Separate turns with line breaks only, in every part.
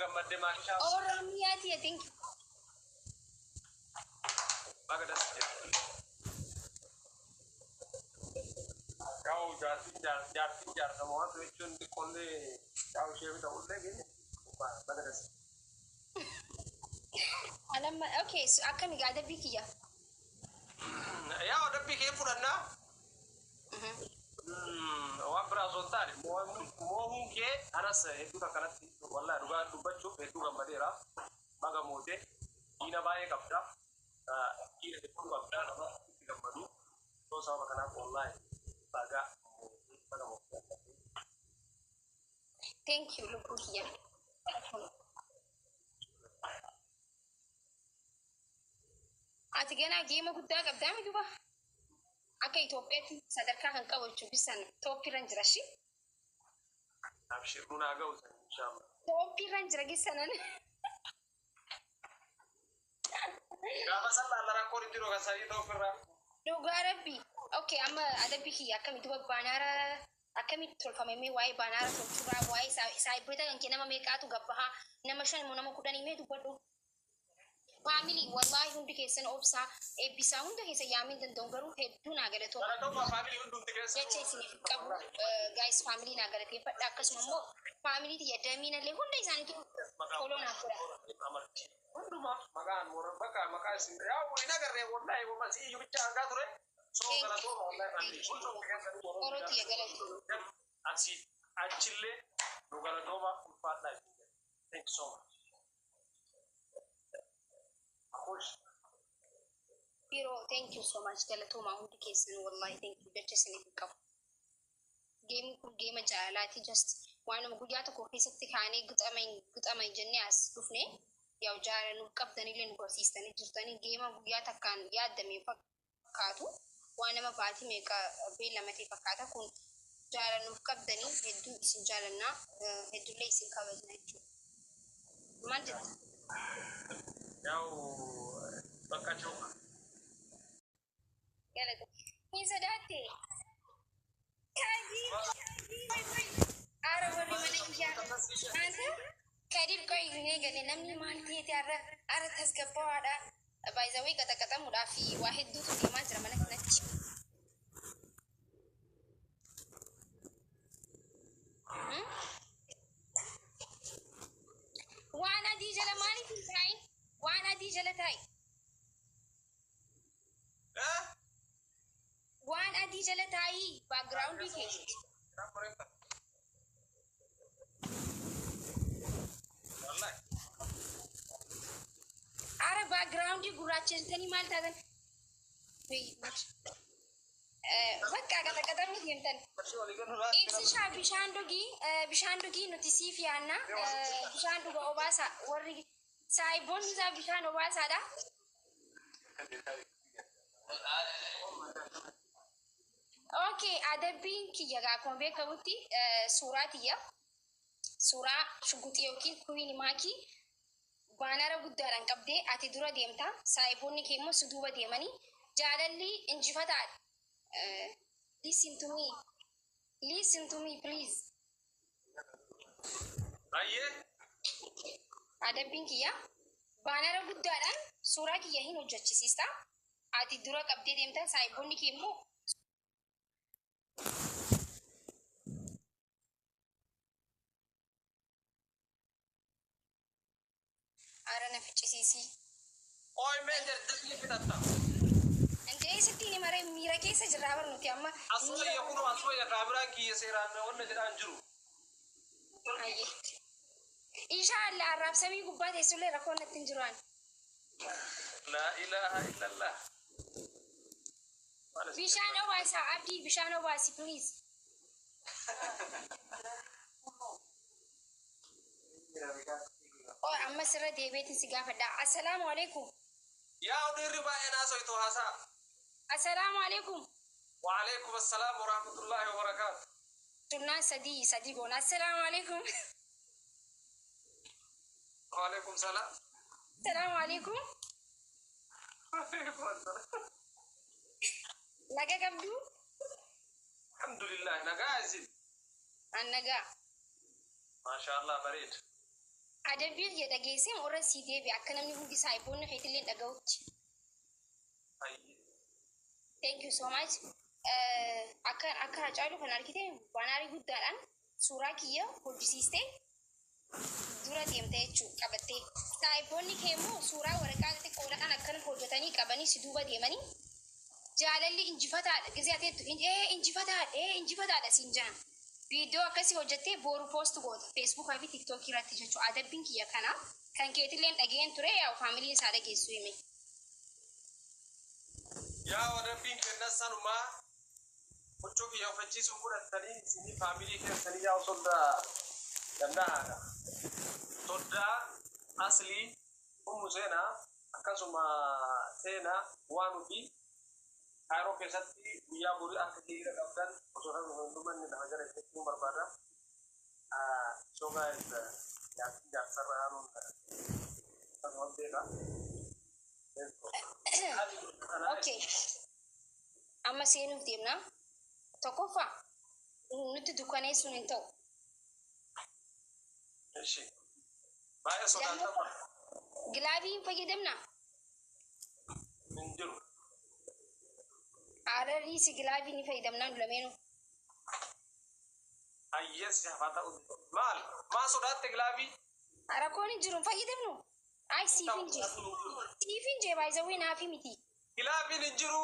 Gammadde maashaa.
Oromiyaa tiyya, thank you.
Baga das jedhe. Yaa'u jaartiin jaartiin jaarsa mo'atu jechuun xiqqoollee yaa'u ishee ta'ullee gini baga das.
Alamma, okay, so akkami gaa adabbii kiyya?
Yaa'u adabbii kee fudhannaa. Waan biraa osoo hin taane moohuun kee anas hedduu akkanatti wallahi dhugaa dubbachuuf hedduu gammadeera. Baga mootee, diina baay'ee qabda. Diina hedduu qabda, nama itti gammadu. So sababa kanaaf wallahi baga mootee, baga mootee.
Thank you, lubbuu kiyya. Ati ganaa game guddaa qabdaa mi duba? Akka Itoophiyaatti sadarkaa kan qabu jechuun bisan top irra jira shi.
Abshir, nun haa ga'u san inshallah.
Top irra jira gisanan.
Gaafa san laalla, rakkoon hin jiru kan sadii top irraa.
Dhugaa rabbi. Okay, amma adabbii kiyya akkami duba? Banner akkamitti tolfame mee? Waa'ee banner tolchuurraa, waa'ee saayiboota kan kee nama meeqaatu gabbahaa? Nama 5 moo nama 10 mee dubbadhu. Family, wallaahi hundi keessan obsaa eebbisaa hunda keessa yaamuu hin danda'u, garuu hedduu naa galatooma.
Galatooma family hundumti keessa.
Jecha isiniif qabu, guys, family naa galateeffadha. Akkasuma immoo family tiyya damiinallee hunda isaaniitu follow naaf godha.
Amartii. Hundumaaf maqaan warra bakka maqaa isin yaa'u hin agarree, wallahi wama si iyyuu bicha argaa ture. So galatooma wallahi family hundumti keessa.
Oroo tiyya, galatooma.
Asii achillee nu galatooma, ulfaadhaa isin jedha. Thank you so much. Akush.
Biroo, thank you so much, galatooma hundi keessan, wallahi thank you, jecha isiniif hin qabu. Gameni kun game jaalalaati, just waanuma guyyaa tokko keessatti kaanee gixama jennee as dhufne. Yaa'u jaalala nu qabdanillee nu barsiistanii jirtanii. Game guyyaa takkaan yaaddame fakkaatu, waan nama baatii meeqa beellamatee fakkaata. Kun jaalala nuuf qabdanii, hedduu isin jaalannaa, hedduullee isin kabajna jechuudha. Maal jetta?
Yaa'u bakka choo.
Galata. Hin sodaatte? Kadir! Ara warri mana iyyaa. Anta Kadir, qoy hin eegalle, namni maal ta'eeti har'a har'a tasgabbaa'aadha. Baay'izawee qaxaqaxamuudhaa fi waa hedduutu deemaa jira mana kanatti. Waan adii jala maaliif hin taa'in? Waan adii jala taa'i.
Eh?
Waan adii jala taa'ii, backgroundii kee.
Wallahi.
Ara backgroundii gurraachessitanii maal taatan? Bakka qaxaqaxamni deemtan. Ibsishaa, bishaan dhugii, bishaan dhugii, nuti siif yaanna. Bishaan dhuga, obaasa, warri saayiboonni isaa bishaan obaasaadha. Okay, adabbiin kiyya gaa akkuma beekamutti suuraa tiyya, suuraa shuguxii yookiin Queen Maakii banner guddaadhaan qabdee ati dura deemta. Saayiboonni kee immoo si duuba deemanii jaalalli injifataadha. Listen to me. Listen to me, please.
Ayyee.
Adabbiin kiyya banner guddaadhaan suuraa kiyya hin hojjechisiista. Ati dura qabdee deemta, saayiboonni kee immoo Ara na ficcisiisii.
Ooy, mee jarjarri fixatta.
Indee sittiin himaree, miira keessa jirraa bar nuti amma.
Asooyya, kunoo asooyya, kaameraan kiyya seeraan wanna jedhaan jiru.
Ayyee. Inshaallah arraabsamii gubbaa teessullee rakkoon natti hin jiru ani.
Laa ilaaha illallah.
Bishaan obaasaa Abdii, bishaan obaasi, please. Oh, amma sirra deebiitiin si gaafadha. Assalaamu alaikum.
Yaa dhiirri baay'een haasoytu haasaa.
Assalaamu alaikum.
Waalaikum assalaam warahmatullahi wabarakaatu.
Sunnaan sadii sadii goona. Assalaamu alaikum.
Waalaikum salaam.
Assalaamu alaikum.
Waalaikum assalaam.
Naga qabdu?
Alhamdulillah, nagaa isin.
An nagaa.
Maashaallah, bareeda.
Adabbii kiyya dhageessee warra sii deebi'a akka namni hundi saayiboonni keetillee dhaga'utti. Thank you so much. Akka Hacaaluu kan argite banaarii guddaadhaan suuraa kiyya hojjisiistee dura deemte jechuudha qabattee. Saayiboonni kee immoo suuraa waraqaa xixiqqoodhaan akkana hojjetanii qabanii si duuba deemanii, jaalalli injifataadha. Gisee ateettu ee injifataadha, ee injifataadha siin jedhan. Viidiyoo akkasii hojjettee boru post goota Feesbuukaa fi TikTokii irratti jechuudha. Adabbiin kiyya kana kan keetillee dhageen ture, yaa faamiliin isaa dhageessu hime.
Yaa adabbiin kennan sanumaa huccuu kiyya uffachiisuu fudhattanii isinii faamilii keessanii yaa soddaa danda'aadha. Soddaa aslii ummu seenaa akkasuma seenaa waan ofii Kaayiroo keessatti guyyaa borii akka hiriira qabdan osoo hin dhumanne lafa jala jechuun barbaada. So guys, jaartiin jaarsarra aanuun akkasuma beeka.
Okay. Amma seenuuf deemna. Tokkoffaa, nutti dukkaneessuun hin ta'u.
Ishi. Baay'ee sodaatama.
Gilaabii hin fayyadamna.
Hin jiru.
Haadha gilaabii ni fayyadamna nu lameenuu.
Hayyees hafaa ta'u. Maal? Maa sodaatte gilaabii?
Rakkoon hin jiru, hin fayyadamnu. Ay, siif hin jee. Siif hin jee, baay'isawwee naafi miti.
Gilaabiin hin jiru.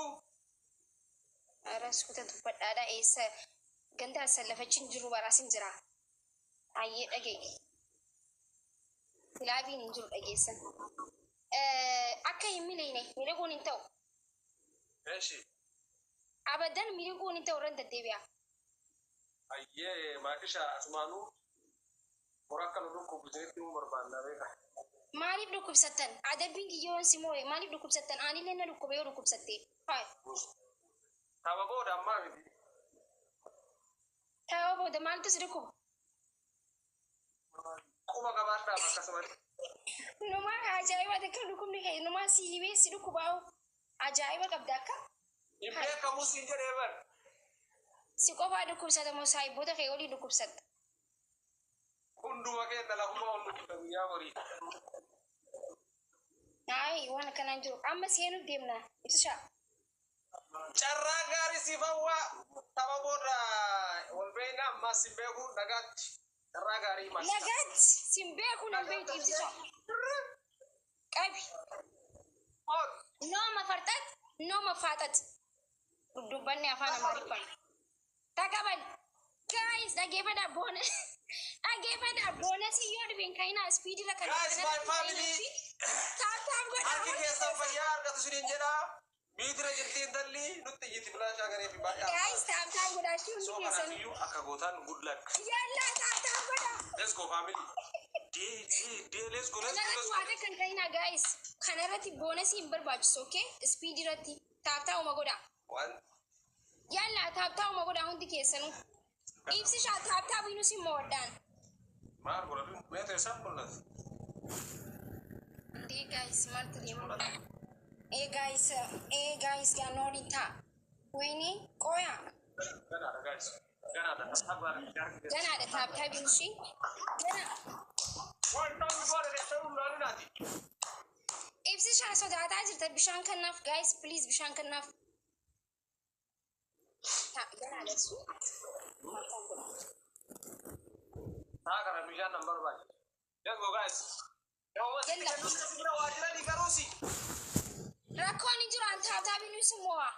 Ara suuta dubbadhaadha, eessa ganda asallafachiin jiru baraas hin jira. Hayyee, dhagee. Gilaabiin hin jiru, dhageessan. Akka hin miliine, miliquun hin ta'u.
Eshi.
Abadan miliquun hin ta'u, irra deddeebi'a.
Hayyee, maakisha asumaanuu hora akka nu dhukkubu isinitti himuu barbaanna beeka.
Maaliif dhukkubsattan? Adabbiin kiyyoon si moo'e maaliif dhukkubsattan? Anillee na dhukkube yoo dhukkubsatte. Hayi.
Tapha booda, ammaa miti.
Tapha booda maaltu si dhukkuba?
Quba qabaadhaaf akkasumas.
Numaa ajaa'iba akka dhukkubni kee numaa si himee si dhukkubaa'u ajaa'iba qabda akka.
Hin beekamu siin jedhee bar.
Si qofaa dhukkubsata moo saayiboota kee olii dhukkubsatta?
Hunduma keenya lafuma ol dhukkuba guyyaa borii.
Ayi, waan akkanaan jiru. Amma seenuuf deemna. Ibsishaa.
Carraa gaarii siif hawwaa, tapha booda wal beekna, ammas hin beeku, nagaatti. Carraa gaarii maas.
Nagaatti, sin beeku, nan beektu, ibsishaa. Qabi. No mafarxat, no mafaaxat. Dudubbanni afaan Amaariffaan. Taqabal. Guys, dhageeffadhaa boona. Dhageeffadhaa, boonasii yoo dhibeen kayinaa speedira kan.
Guys, my family.
Tap tap godhaa.
Harki keessan fayyaa argatu isiniin jedha. Miitira jirti intalli nutti iyyiti filaashaa garee fi baay'ee.
Guys, tap tap godhaa shi
So
hundi keessan.
kanaafiyyuu akka gootaan, good luck.
Yallaa, tap tap godhaa.
Let's go, family. Dee dee dee, let's go, let's go,
Kanarratti
let's go.
waa takka hin kayinaa, guys. Kanarratti boonasii hin barbaachisu, okay? Speed irratti tap tapuma godhaa.
Waan
Yallaa, tap tapuma godhaa hundi keessanuu. Ibsishaa, tap tap inus hin mo'adhaan.
Maal godhatu meeta isaan mul'atu.
Indee guys, maaltu deema? Ee guys, ee guys, gaanoon ta'a. Wayne qoya.
Ganaadha, guys. Ganaadha.
Ganaadha, tap tapiin ishee. Gana.
Waan ta'u godhe ta'uu laalinaati.
Ibsishaa, sodaataa jirta, bishaan kannaaf, guys, please, bishaan kannaaf. Ganaadha su. Tap tap godha.
Taa kana bishaan nan barbaachisu. Let's go, guys.
Yalla.
Waa jiranii garuusi.
Rakkoon hin jiru, an tap tapiin ibsu mo'a.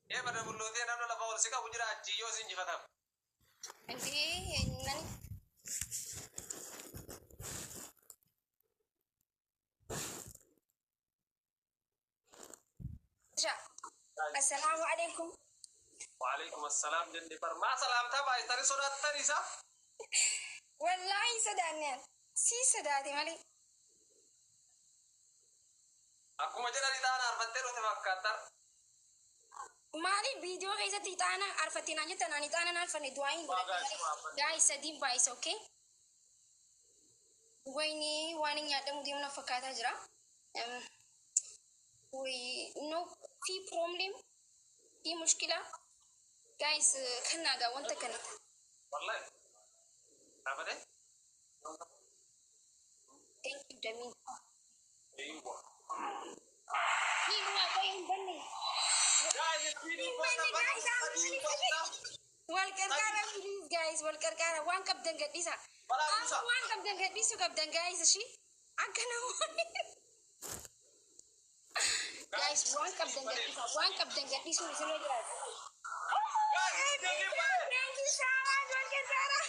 Ee, bada bullootee namni lafa ol si qabu jira achi yoo si injifatam.
Indee nani. Assalaamu alaikum.
Waalaikum assalaam jenne bar, maa salaamtaa baay'atanii sodaattan isa.
Wallaahi sodaanneen. Sii sodaate malee.
Akkuma jedhan ixaana arfattee dhufte fakkaattar.
Maaliif viidiyoo keessatti ixaana arfattee naan jettan? Ani ixaana naan arfanne, du'aa hin godhadhe malee. Guys, sadiin baay'isa, okay? Wayne, waan hin nyaadhamu deemu na fakkaataa jira. No, fi problem, fi mushkila. Guys, kan naagaa wanta kana.
Wallahi. Dhaabatee?
Digdamii.
Eeywa.
Ni dhumaa qoyee hin banne.
Guys, speedii goota bana sadii goota.
Wal qarqaara please guys, wal qarqaara, waan qabdan gadhiisa.
Balaa buusa.
Amma waan qabdan gadhiisuu qabdan guys, ishii. Akka namoonni. Guys, waan qabdan gadhiisa. Waan qabdan gadhiisuun isinoo jiraata.
Guys, speedii baay'ee.
Thank you so much, wal qarqaara.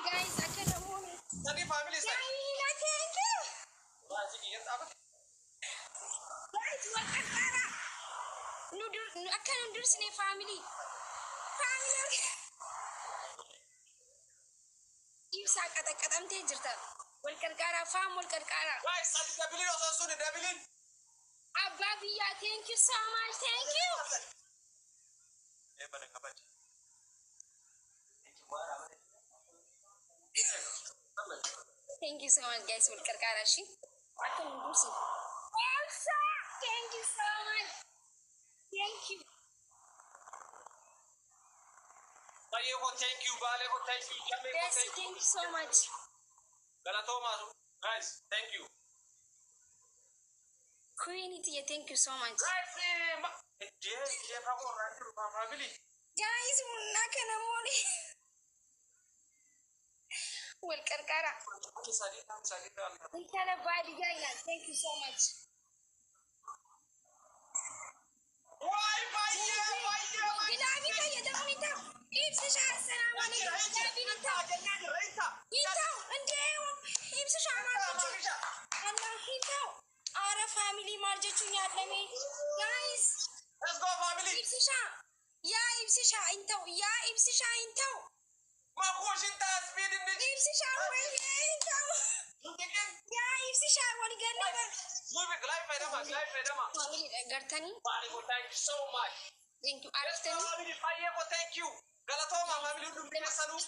Guys, akka namoonni.
Sadii family sadii.
Jamila, thank you.
Baasii kiyya dhaabate.
Guys, wal qarqaara. Nu dur akka nu dursine family. Family. Ibsaa qaxaqqaxamtee jirta. Wal qarqaaraa faam, wal qarqaaraa.
Guys, sadi doubleiin osoo sun doubleiin.
Abbaa biyyaa, thank you so much, thank you.
Eh, bada kabaji.
Thank you so much guys, wal qarqaaraa ishii. Akka nu dursine. Elsa, thank you so much. Thank you.
Baay'ee koo thank you, Baalee koo thank you, Jamee koo
Yes,
thank you.
thank you so much.
Galatoomaa guys, thank you.
Queen Itiya, thank you so much.
Guys, ma Ejjee, ejjee fagoo irraa jiru family.
Guys, akka namoonni. Wal qarqaaraa.
Sadii sadii sadii.
Intala baadiyyaa ilaal, thank you so much.
Waay, baay'ee baay'ee baay'ee.
Gilaabii fayyadamuun hin ta'u. Ibsishaa, assalaamu alaikum. Gilaabiin hin ta'u. Hin ta'u. Indee ibsishaa maal jechuun? Allah, hin ta'u. Aara family maal jechuun yaadame? Guys,
Let's go, family.
Ibsishaa. Yaa ibsishaa, hin ta'u. Yaa ibsishaa, hin ta'u.
Makuushin ta'a speed inni.
Ibsishaa wayii, hin ta'u. Yaa ibsishaa, wal ganna bar.
Live fayyadama, live fayyadama.
Family gartanii.
Baay'ee koo thank you so much.
Thank you.
Let's go,
Argitanii.
family. Baay'ee koo thank you. Galatooma family, hundumti keessanuu.